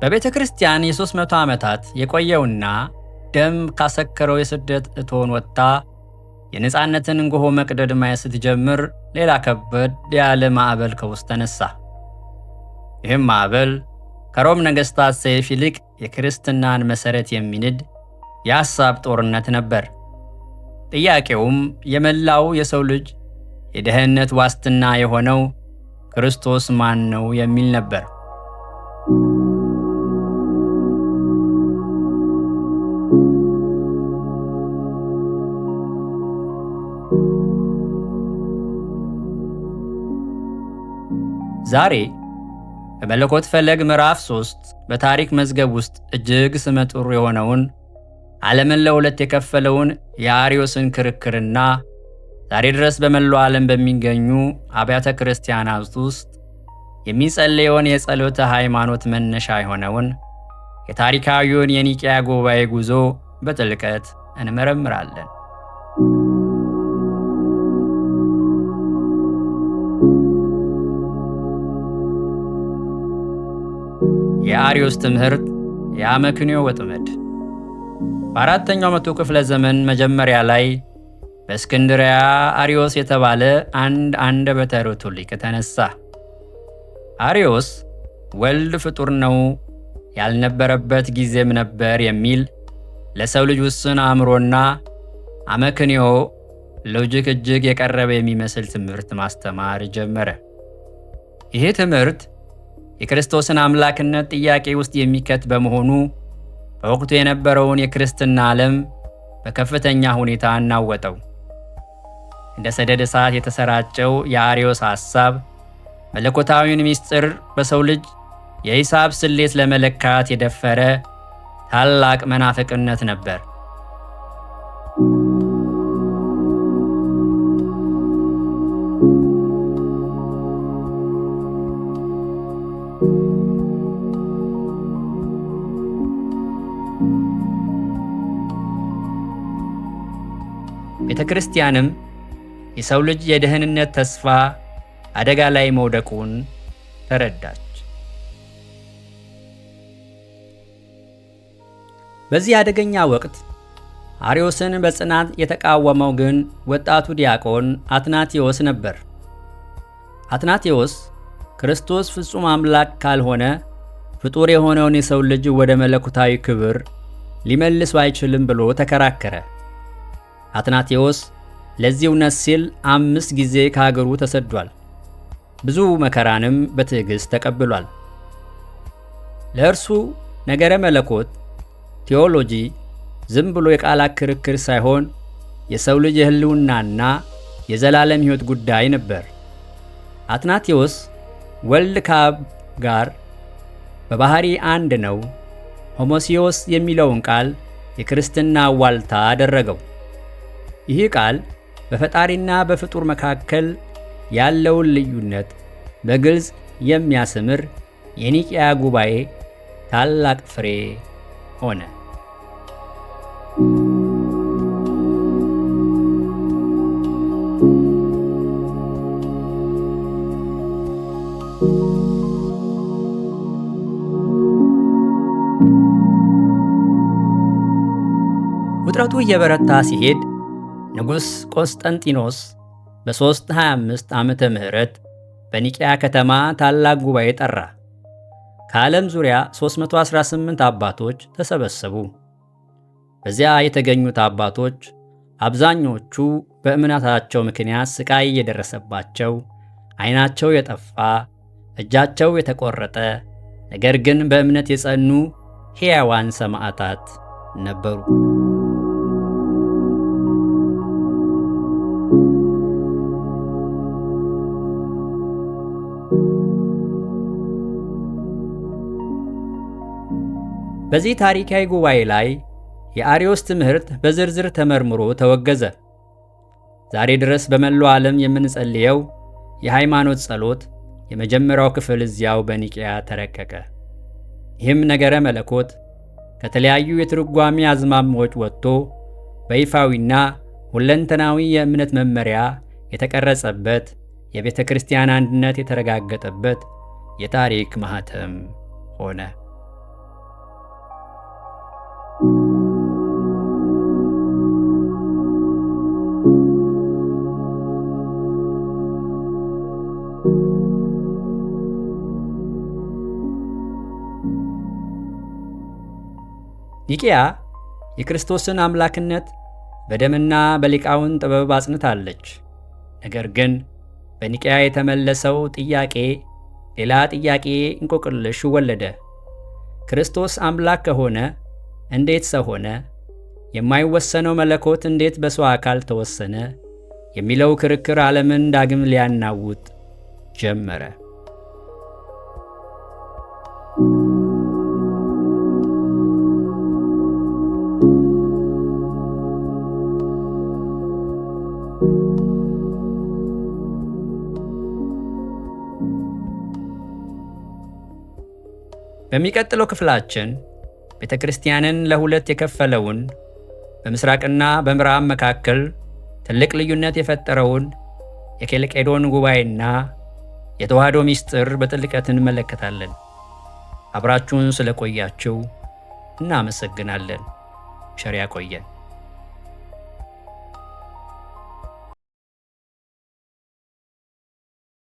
በቤተ ክርስቲያን የ300 ዓመታት የቆየውና ደም ካሰከረው የስደት እቶን ወጥታ የነፃነትን እንጎሆ መቅደድ ማየት ስትጀምር ሌላ ከበድ ያለ ማዕበል ከውስጥ ተነሳ። ይህም ማዕበል ከሮም ነገሥታት ሰይፍ ይልቅ የክርስትናን መሠረት የሚንድ የሐሳብ ጦርነት ነበር። ጥያቄውም የመላው የሰው ልጅ የደህንነት ዋስትና የሆነው ክርስቶስ ማን ነው የሚል ነበር። ዛሬ በመለኮት ፈለግ ምዕራፍ 3 በታሪክ መዝገብ ውስጥ እጅግ ስመጥሩ የሆነውን ዓለምን ለሁለት የከፈለውን የአርዮስን ክርክርና ዛሬ ድረስ በመላው ዓለም በሚገኙ አብያተ ክርስቲያናት ውስጥ የሚጸለየውን የጸሎተ ሃይማኖት መነሻ የሆነውን የታሪካዊውን የኒቅያ ጉባኤ ጉዞ በጥልቀት እንመረምራለን። የአርዮስ ትምህርት የአመክንዮ ወጥመድ። በአራተኛው መቶ ክፍለ ዘመን መጀመሪያ ላይ በእስክንድርያ አርዮስ የተባለ አንድ አንደበተ ርቱዕ ሊቅ ተነሳ። አርዮስ ወልድ ፍጡር ነው፣ ያልነበረበት ጊዜም ነበር የሚል ለሰው ልጅ ውስን አእምሮና አመክንዮ logic እጅግ የቀረበ የሚመስል ትምህርት ማስተማር ጀመረ። ይህ ትምህርት የክርስቶስን አምላክነት ጥያቄ ውስጥ የሚከት በመሆኑ በወቅቱ የነበረውን የክርስትና ዓለም በከፍተኛ ሁኔታ አናወጠው። እንደ ሰደድ እሳት የተሰራጨው የአርዮስ ሐሳብ መለኮታዊውን ምስጢር በሰው ልጅ የሂሳብ ስሌት ለመለካት የደፈረ ታላቅ መናፍቅነት ነበር። ቤተ ክርስቲያንም የሰው ልጅ የደህንነት ተስፋ አደጋ ላይ መውደቁን ተረዳች። በዚህ አደገኛ ወቅት አርዮስን በጽናት የተቃወመው ግን ወጣቱ ዲያቆን አትናቴዎስ ነበር። አትናቴዎስ ክርስቶስ ፍጹም አምላክ ካልሆነ ፍጡር የሆነውን የሰው ልጅ ወደ መለኮታዊ ክብር ሊመልሱ አይችልም ብሎ ተከራከረ። አትናቴዎስ ለዚህ እውነት ሲል 5 ጊዜ ከሀገሩ ተሰዷል። ብዙ መከራንም በትዕግስት ተቀብሏል። ለእርሱ ነገረ መለኮት ቴዎሎጂ ዝም ብሎ የቃላት ክርክር ሳይሆን የሰው ልጅ የህልውናና የዘላለም ሕይወት ጉዳይ ነበር። አትናቴዎስ ወልድ ከአብ ጋር በባህሪ አንድ ነው፣ ሆሞሲዮስ የሚለውን ቃል የክርስትና ዋልታ አደረገው። ይህ ቃል በፈጣሪና በፍጡር መካከል ያለውን ልዩነት በግልጽ የሚያስምር የኒቅያ ጉባኤ ታላቅ ፍሬ ሆነ። ውጥረቱ እየበረታ ሲሄድ ንጉሥ ቆስጠንጢኖስ በ325 ዓመተ ምህረት በኒቅያ ከተማ ታላቅ ጉባኤ ጠራ። ከዓለም ዙሪያ 318 አባቶች ተሰበሰቡ። በዚያ የተገኙት አባቶች አብዛኞቹ በእምነታቸው ምክንያት ስቃይ የደረሰባቸው፣ ዓይናቸው የጠፋ፣ እጃቸው የተቆረጠ፣ ነገር ግን በእምነት የጸኑ ሕያዋን ሰማዕታት ነበሩ። በዚህ ታሪካዊ ጉባኤ ላይ የአርዮስ ትምህርት በዝርዝር ተመርምሮ ተወገዘ። ዛሬ ድረስ በመላው ዓለም የምንጸልየው የሃይማኖት ጸሎት የመጀመሪያው ክፍል እዚያው በኒቅያ ተረቀቀ። ይህም ነገረ መለኮት ከተለያዩ የትርጓሜ አዝማሚያዎች ወጥቶ በይፋዊና ሁለንተናዊ የእምነት መመሪያ የተቀረጸበት፣ የቤተ ክርስቲያን አንድነት የተረጋገጠበት የታሪክ ማህተም ሆነ። ኒቅያ የክርስቶስን አምላክነት በደምና በሊቃውን ጥበብ አጽንታለች። ነገር ግን በኒቅያ የተመለሰው ጥያቄ ሌላ ጥያቄ እንቆቅልሽ ወለደ። ክርስቶስ አምላክ ከሆነ እንዴት ሰው ሆነ? የማይወሰነው መለኮት እንዴት በሰው አካል ተወሰነ? የሚለው ክርክር ዓለምን ዳግም ሊያናውጥ ጀመረ። በሚቀጥለው ክፍላችን ቤተ ክርስቲያንን ለሁለት የከፈለውን፣ በምስራቅና በምዕራብ መካከል ትልቅ ልዩነት የፈጠረውን የኬልቄዶን ጉባኤና የተዋህዶ ምስጢር በጥልቀት እንመለከታለን። አብራችሁን ስለቆያችሁ እናመሰግናለን። ቸር ያቆየን።